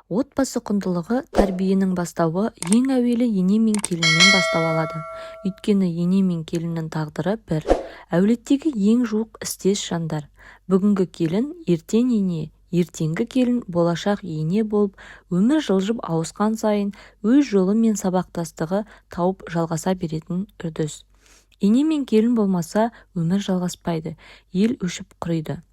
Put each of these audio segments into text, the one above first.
Отбасы құндылығы, тәрбиенің бастауы ең әуелі ене мен келіннен бастау алады. Өйткені ене мен келіннің тағдыры бір, әулеттегі ең жуық істес жандар. Бүгінгі келін ертең ене, ертеңгі келін болашақ ене болып, өмір жылжып ауысқан сайын өз жолы мен сабақтастығы тауып жалғаса беретін үрдіс. Ене мен келін болмаса, өмір жалғаспайды, ел өшіп құриды.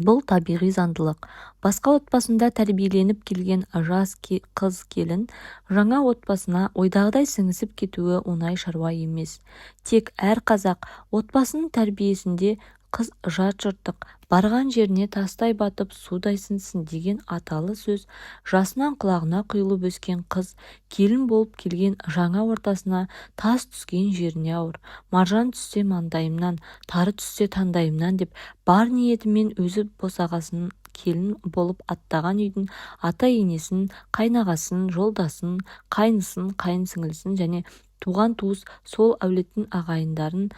Бұл табиғи заңдылық. Басқа отбасында тәрбиеленіп келген жас қыз-келін жаңа отбасына ойдағыдай сіңісіп кетуі оңай шаруа емес. Тек әр қазақ отбасының тәрбиесінде «Қыз жат жұрттық, барған жеріне тастай батып, судай сіңсін» деген аталы сөз жасынан құлағына құйылып өскен қыз келін болып келген жаңа ортасына тас түскен жеріне ауыр, маржан түссе маңдайымнан, тары түссе таңдайымнан деп бар ниетімен өзі босағасын келін болып аттаған үйдің ата-енесін, қайнағасын, жолдасын, қайнысын, қайын сіңлісін және туған-туыс сол әулеттің ағайындарын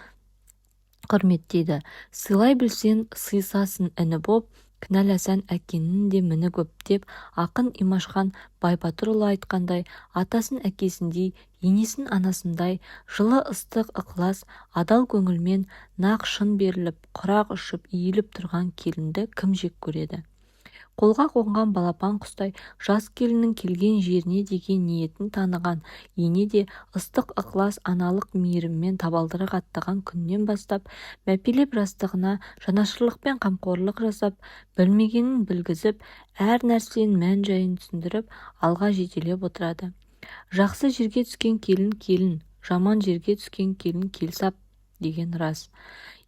құрметтейді. «Сыйлай білсең, сыйысасың іні боп, кінәласаң, әкеңнің де міні көп» деп ақын Имашхан Байбатырұлы айтқандай, атасын әкесіндей, енесін анасындай жылы, ыстық ықылас, адал көңілмен нақ шын беріліп, құрақ ұшып иіліп тұрған келінді кім жек көреді? Қолға қонған балапан құстай жас келіннің келген жеріне деген ниетін таныған ене де ыстық ықылас, аналық мейіріммен табалдырық аттаған күннен бастап мәпелеп, жастығына жанашырлықпен қамқорлық жасап, білмегенін білгізіп, әр нәрсенің мән-жайын түсіндіріп, алға жетелеп отырады. «Жақсы жерге түскен келін келін, жаман жерге түскен келін келсап» деген рас.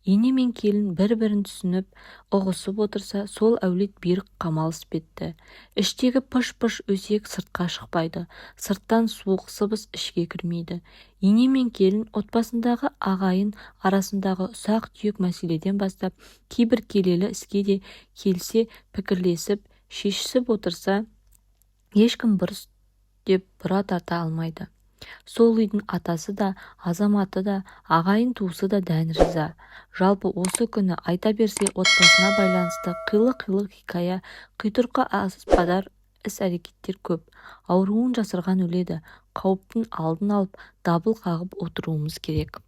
Ене мен келін бір-бірін түсініп, ұғысып отырса, сол әулет берік қамал іспетті. Іштегі пыш-пыш өсек сыртқа шықпайды, сырттан суық сыбыс ішке кірмейді. Ене мен келін отбасындағы ағайын арасындағы ұсақ-түйек мәселеден бастап кейбір келелі іске де келсе пікірлесіп, шешісіп отырса, ешкім бұрыс деп бұра тарта алмайды. Сол үйдің атасы да, азаматы да, ағайын-туысы да дән риза. Жалпы, осы күні айта берсе, отбасына байланысты қилы-қилы хикая, қитұрқы аспадар іс-әрекеттер көп. Ауруын жасырған өледі. Қауіптің алдын алып, дабыл қағып отыруымыз керек.